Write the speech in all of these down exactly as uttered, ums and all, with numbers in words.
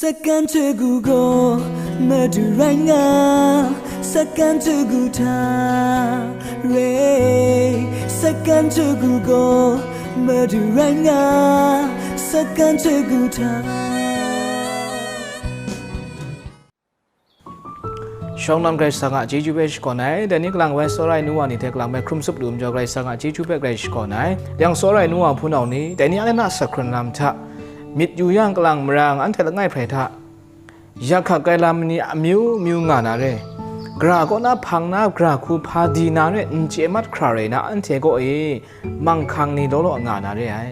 စက္ကန့်တစ်ခုကိုမတူရိုင်းငါစက္ကန့်တစ်ခုထားရဲစက္ကန့်တစ်ခုကိုမတူရိုင်းငါစက္ကန့်တစ်ခုထား Shawng lam Karai Kasang a chyeju hpe shakawn ai, dai ni kalang wai tsawra ai nu wa ni hte kalang bai hkrum tsup lu majaw Karai Kasang a chyeju hpe grai shakawn ai. Yang tsawra ai nu wa hpunau ni, dai ni anhte na asak hkrun lam hta, myit yu yang kalang marang anhte langai hprai hta, yak hkak ai lam ni amyu myu nga na re. Gara kaw na hpang na gara hku hpa di na re n chye mat hkra rai na anhte kaw e, manghkang ni law law nga na re ai.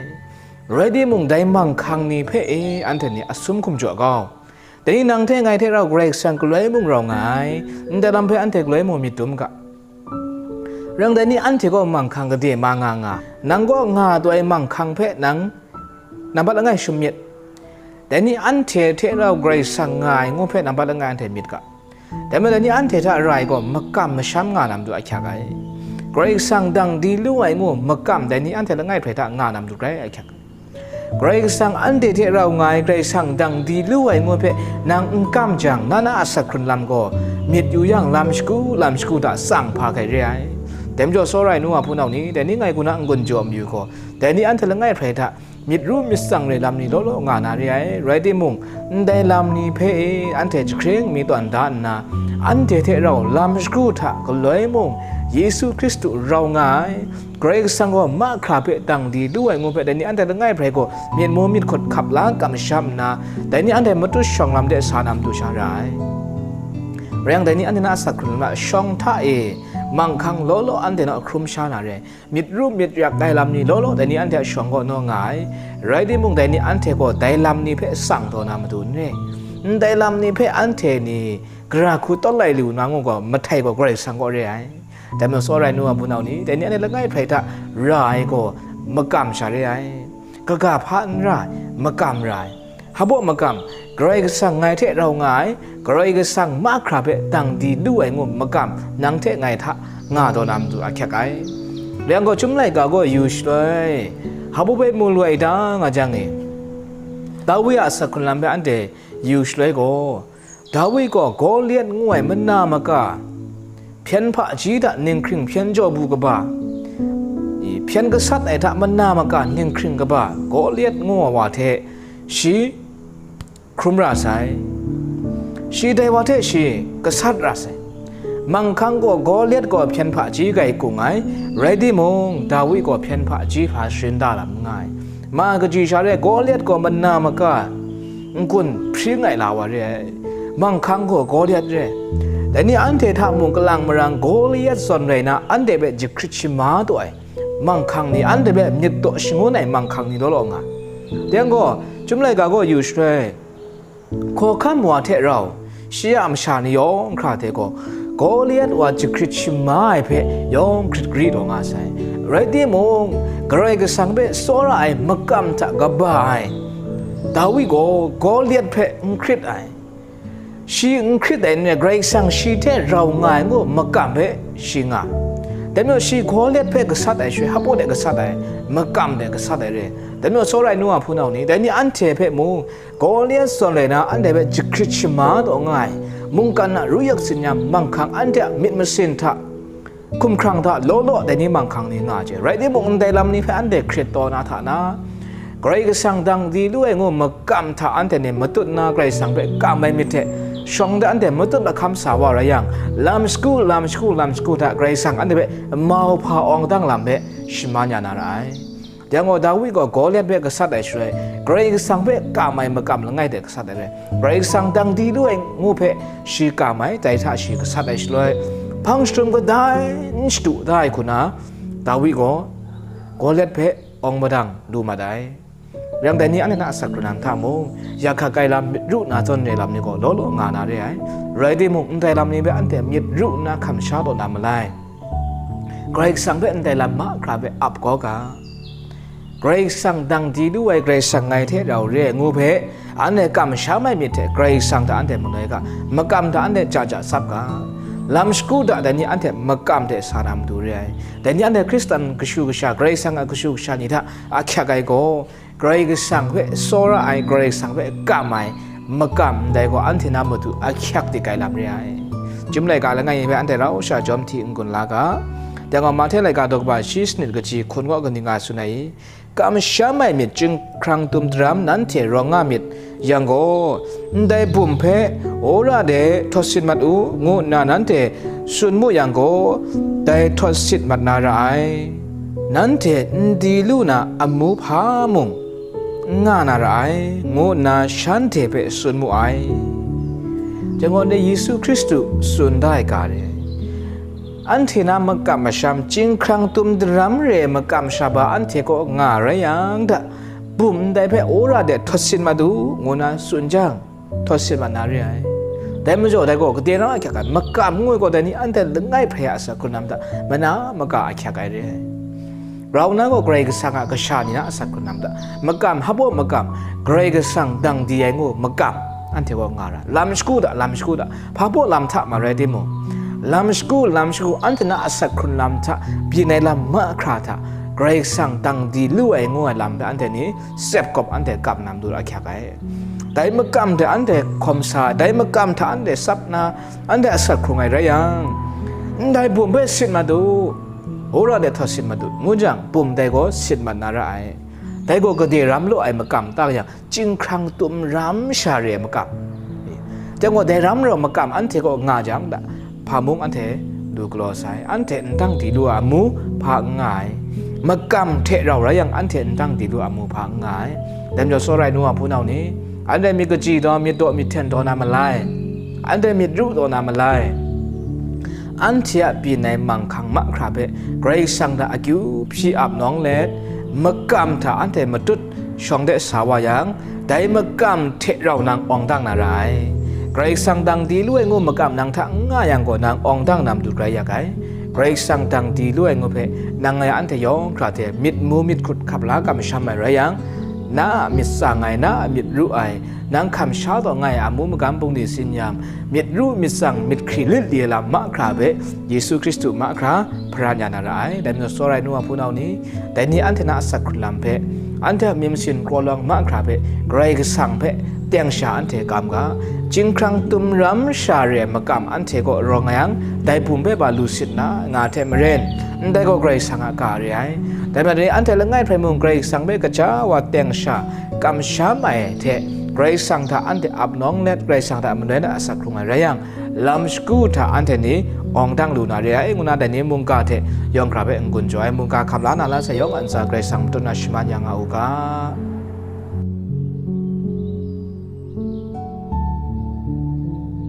Rai timung, dai manghkang ni hpe e anhte ni asum hkum jaw kau. Dai ni nang hte ngai hte rau Karai Kasang galoi mung rau nga ai, ndai lam hpe anhte galoi mung myit dum ga. Rang dai ni anhte gaw manghkang gade ma nga nga, nang gaw nga taw ai manghkang hpe nang nambat langai shum myit. Dai ni anhte hte rau Karai Kasang nga ai ngu hpe nambat langai anhte myit ga. Dai majaw dai ni anhte hta rai gaw makam masham nga na matu ahkyak ai. Karai Kasang dang di lu ai ngu makam dai ni anhte langai hprai hta nga na matu grai ahkyak ai. Karai Kasang anhte hte rau nga ai Karai Kasang dang di lu ai ngu hpe nang n kam jang, na na asak hkrun lam gaw myit yu yang lam shagu lam shagu hta tsang hpa hkai re ai. Dai majaw tsawra ai nu wa hpunau ni, dai ni ngai hku na n-gun jaw mayu gaw, dai ni anhte langai hprai hta myit ru myit tsang re lam ni law law nga na re ai. Rai timung, ndai lam ni hpe e anhte jahkring mi tawn da nna, anhte hte rau lam shagu hta galoi mung Yesu Hkristu rau nga ai, Karai Kasang gaw mahkra hpe dang di lu ai ngu hpe dai ni anhte langai hprai gaw myit mu myit hkut hkap la kamsham nna, dai ni anhte matut shawng lam de sa na matu sha ra ai. Rai yang, dai ni anhte na asak hkrun lam a shawng hta e manghkang law law anhte naw hkrum sha na re. Myit ru myit yak ai lam ni law law dai ni anhte a shawng kaw naw nga ai. Rai timung, dai ni anhte gaw dai lam ni hpe tsang taw na matu n re. Ndai lam ni hpe anhte ni gara hku tawt lai lu na ngu gaw, mahtai gaw Karai Kasang kaw re ai. Dai majaw tsawra ai nu wa hpunau ni, dai ni anhte langai hprai hta ra ai gaw makam sha re ai. Kaga hpa n ra ai, makam ra ai. Hpa baw makam, Karai Kasang ngai hte rau nga ai, Karai Kasang mahkra hpe dang di lu ai ngu makam, nang hte ngai hta nga taw na matu ahkyak ai. Rai yang gaw, Chyum laika gaw yu shaloi, hpa baw bai mu lu ai ta nga jang e, Dawi a asak hkrun lam hpe anhte yu shaloi gaw, Dawi gaw Goliat ngu ai mana maka, hpyen hpaji hta ninghkring hpyen jaw bu kaba, hpyen gasat ai hta mana maka ninghkring kaba Goliat ngu ai wa hte shi hkrum ra sai. Shi dai wa hte shi gasat ra sai. Manghkang gaw Goliat gaw hpyen hpaji grai kung ai, rai timung, Dawi gaw hpyen hpaji hpa sharin da lam n nga ai. Ma kaji sha re, Goliat gaw mana maka n-gun hpring ai la wa re ai. Manghkang gaw Goliat re. Dai ni anhte hta mung kalang marang Goliat zawn rai na, anhte hpe jahkrit shama taw ai manghkang ni, anhte hpe myit taw shangun ai manghkang ni law law nga. Dai yang gaw, Chyum laika gaw yu shaloi, hkawhkam wa hte rau, shi a masha ni yawng hkra hte gaw, Goliat wa jahkrit shama ai hpe yawng hkrit gari taw nga sai. Rai timung, Karai Kasang hpe tsawra ai makam hta kaba ai Dawi gaw Goliat hpe n hkrit ai. Shi n hkrit ai n rai, Karai Kasang shi hte rau nga ai ngu makam hpe shi nga. Dai majaw shi Goliat hpe gasat ai shaloi, hpa baw de gasat ai, makam de gasat ai re. Dai majaw tsawra ai nu wa hpunau ni, dai ni anhte hpe mung, Goliat zawn rai na, anhte hpe jahkrit shama taw nga ai, mungkan a ru yak tsin ya manghkang, anhte a myit masin hta, hkumhkrang hta law law dai ni manghkang ni nga ai hte, rai timung, ndai lam ni hpe anhte hkrit taw na hta na, Karai Kasang dang di lu ai ngu makam hta anhte ni matut nna, Karai Kasang hpe kam ai myit hte shawng de anhte matut mahkam sa wa rai yang, lam shagu, lam shagu, lam shagu hta Karai Kasang anhte hpe mauhpa awng dang lam hpe shaman ya na ra ai. Dai gaw, Dawi gaw Goliat hpe gasat ai shaloi, Karai Kasang hpe kam ai makam langai hte gasat ai re. Karai Kasang dang di lu ai ngu hpe shi kam ai, dai hta shi gasat ai shaloi, hpang shadum kadai n shadu da ai hku na, Dawi gaw Goliat hpe awng madang lu mat ai. Rai yang, dai ni anhte na asak hkrun lam hta mung, yak hkak ai lam, myit ru nna zawn re lam ni gaw law law nga na re ai. Rai timung, ndai lam ni hpe anhte myit ru nna hkam sha taw na malai. Karai Kasang hpe ndai lam mahkra hpe ap kau ga. Karai Kasang dang di lu ai Karai Kasang ngai hte rau re ai ngu hpe, anhte kamsham ai myit hte Karai Kasang hta anhte maloi ga, makam hta anhte ja ja tsap ga. Lam shagu hta dai ni anhte makam hte sa na matu re ai. Dai ni anhte Hkristan kashu kasha, Karai Kasang a kashu kasha ni hta ahkyak ai gaw, Karai Kasang hpe tsawra ai, Karai Kasang hpe kam ai, makam ndai gaw anhte na matu ahkyak dik ai lam re ai. Chyum laika langai mi hpe anhte rau sha jawm hti n-gun la ga. Dai gaw Mahte laika daw kaba shi sanit kaji hkun kaw kaning nga tsun ai i, kamsham ai myit chyinghkrang tum daram nanhte rawng nga myit yang gaw, ndai bum hpe wora de htawt sit mat u, ngu nna nanhte tsun mu yang gaw, dai htawt sit mat na ra ai. Nanhte n di lu na amu hpa mung n nga na ra ai, ngu nna shanhte hpe tsun mu ai. Dai gaw ndai Yesu Hkristu tsun da ai ga re ai. Anhte na makam masham chyinghkrang tum daram re ai makam sha ba anhte kaw nga rai yang da, bum ndai hpe wora de htawt sit mat u, ngu nna tsun jang, htawt sit mat na re ai. Dai majaw, dai gaw gade na ahkyak ai, makam ngu ai gaw, dai ni anhte langai hprai a asak hkrun lam hta mana maka ahkyak ai re ai. Rau na gaw Karai Kasang a kasha ni na asak hkrun lam hta, makam, hpa baw makam, Karai Kasang dang di ai ngu makam, anhte gaw nga ra. Lam shagu hta, lam shagu hta, hpa baw lam hta marai timung, lam shagu, lam shagu, anhte na asak hkrun lam hta, byin ai lam mahkra hta, Karai Kasang dang di lu ai ngu ai lam hpe anhte ni tsep kawp anhte kap na matu ahkyak ai. Dai makam hte anhte hkawm sa, dai makam hta anhte sap na, anhte asak hkrung ai rai yang, ndai bum hpe sit mat u, wora de htawt sit mat u, ngu jang, bum dai gaw sit mat na ra ai. Dai gaw gade ram law ai makam ta yang, chyinghkrang tum ram sha re ai makam. Dai gaw dai ram rau makam anhte kaw nga jang da, hpa mung anhte lu galaw sai, anhte n dang di lu a amu hpa n nga ai, makam hte rau rai yang, anhte n dang di lu a amu hpa n nga ai. Dai majaw, tsawra ai nu wa hpunau ni, anhte myit kaji taw, myit daw myit hten taw na malai, anhte myit ru taw na malai, anhte a byin ai manghkang mahkra hpe Karai Kasang hta akyu hpyi ap nawng let, makam hta anhte matut shawng de sa wa yang, dai makam hte rau nang awng dang na ra ai. Karai Kasang dang di lu ai ngu makam nang hta n nga yang gaw, nang awng dang na matu rai yak ai. Karai Kasang dang di lu ai ngu hpe nang ngai anhte yawng hkra hte myit mu myit hkut hkap la kamsham ai rai yang, na a myit tsang ai, na a myit ru ai, nang hkam sha taw nga ai amu magam bungli tsin-yam, myit ru myit tsang myit hkri lit li ai lam mahkra hpe Yesu Hkristu mahkra hparan ya na ra ai. Dai majaw, tsawra ai nu wa hpunau ni, dai ni anhte na asak hkrun lam hpe, anhte a myit masin kraw lawang mahkra hpe, Karai Kasang hpe teng sha anhte kam ga. Chyinghkrang tum ram sha re ai makam anhte kaw rawng nga yang, dai bum hpe ba lu sit na nga hte maren, ndai gaw Karai Kasang a ga re ai. Dai majaw, anhte langai hprai mung Karai Kasang hpe gaja wa teng sha kamsham ai hte, Karai Kasang hta anhte ap nawng let, Karai Kasang hta manoi na asak hkrung ai rai yang, lam shagu hta anhte ni awng dang lu na re ai, ngu na dai ni mungga hte yawng hkra hpe n-gun jaw ai, mungga hkam la na la sai yawng a ntsa Karai Kasang matut na shaman ya nga u ga.